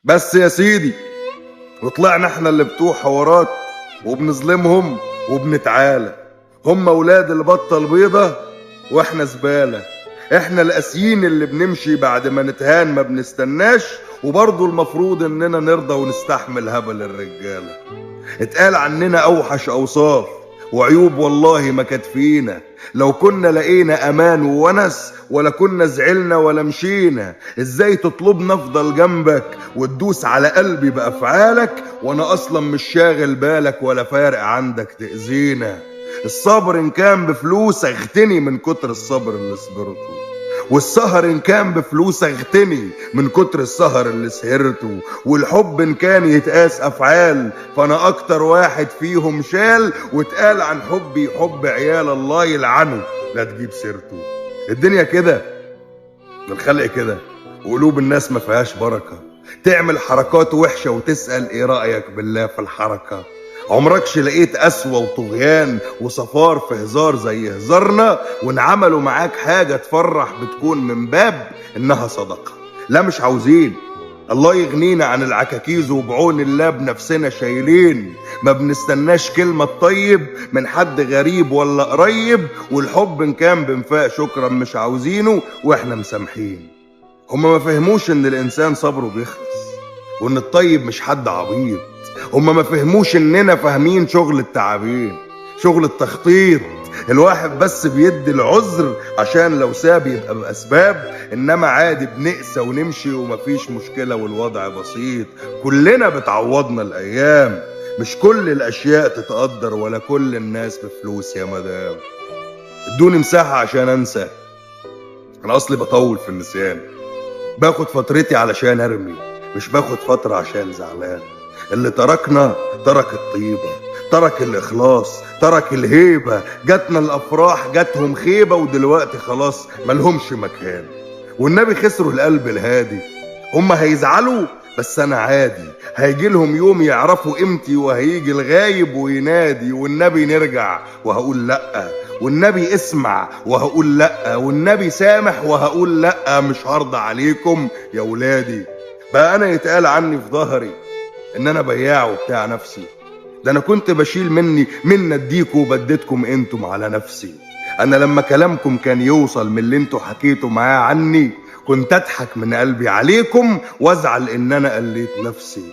بس يا سيدي، وطلعنا احنا اللي بتوع حوارات وبنظلمهم وبنتعالى. هم ولاد البطة البيضة واحنا زبالة. احنا القاسيين اللي بنمشي بعد ما نتهان ما بنستناش، وبرضه المفروض اننا نرضى ونستحمل هبل الرجالة. اتقال عننا اوحش اوصاف وعيوب والله ما كانت فينا، لو كنا لقينا امان وونس ولا كنا زعلنا ولا مشينا. ازاي تطلبنا افضل جنبك وتدوس على قلبي بافعالك، وانا اصلا مش شاغل بالك ولا فارق عندك تأذينا. الصبر ان كان بفلوس اغتني من كتر الصبر اللي صبرته، والسهر إن كان بفلوس اغتني من كتر السهر اللي سهرته، والحب إن كان يتقاس أفعال فأنا أكتر واحد فيهم شال، واتقال عن حبي حب عيال الله يلعنه لا تجيب سيرته. الدنيا كده، الخلق كده، وقلوب الناس ما فيهاش بركة. تعمل حركات وحشة وتسأل إيه رأيك بالله في الحركة. عمركش لقيت قسوة وطغيان وصفار في هزار زي هزارنا، وان عملوا معاك حاجة تفرح بتكون من باب انها صدقة. لا مش عاوزين، الله يغنينا عن العكاكيز وبعون الله بنفسنا شايلين. ما بنستناش كلمة طيب من حد غريب ولا قريب، والحب ان كان بنفاق شكرا مش عاوزينه واحنا مسامحين. هما ما فهموش ان الانسان صبره بيخلص، وان الطيب مش حد عبيط. هما ما فهموش اننا فاهمين شغل التعابين، شغل التخطيط. الواحد بس بيدي العذر عشان لو ساب يبقى بأسباب، انما عادي بنقسى ونمشي ومفيش مشكلة والوضع بسيط. كلنا بتعوضنا الايام، مش كل الاشياء تتقدر ولا كل الناس بفلوس يا مدام. ادوني مساحة عشان انسى، انا اصلي بطول في النسيان. باخد فترتي علشان ارمي، مش باخد فترة عشان زعلان. اللي تركنا ترك الطيبة، ترك الإخلاص، ترك الهيبة. جاتنا الأفراح جاتهم خيبة، ودلوقتي خلاص ملهمش مكان. والنبي خسروا القلب الهادي. هما هيزعلوا بس أنا عادي، هيجي لهم يوم يعرفوا قيمتي، وهيجي الغايب وينادي. والنبي نرجع وهقول لأ، والنبي اسمع وهقول لأ، والنبي سامح وهقول لأ، مش هرضى عليكم يا ولادي. بقى أنا يتقال عني في ظهري ان انا بياع وبتاع نفسي؟ ده انا كنت بشيل مني من اديكوا وبديتكم انتم على نفسي. انا لما كلامكم كان يوصل من اللي انتوا حكيتوا معاه عني، كنت اضحك من قلبي عليكم وازعل ان انا قليت نفسي.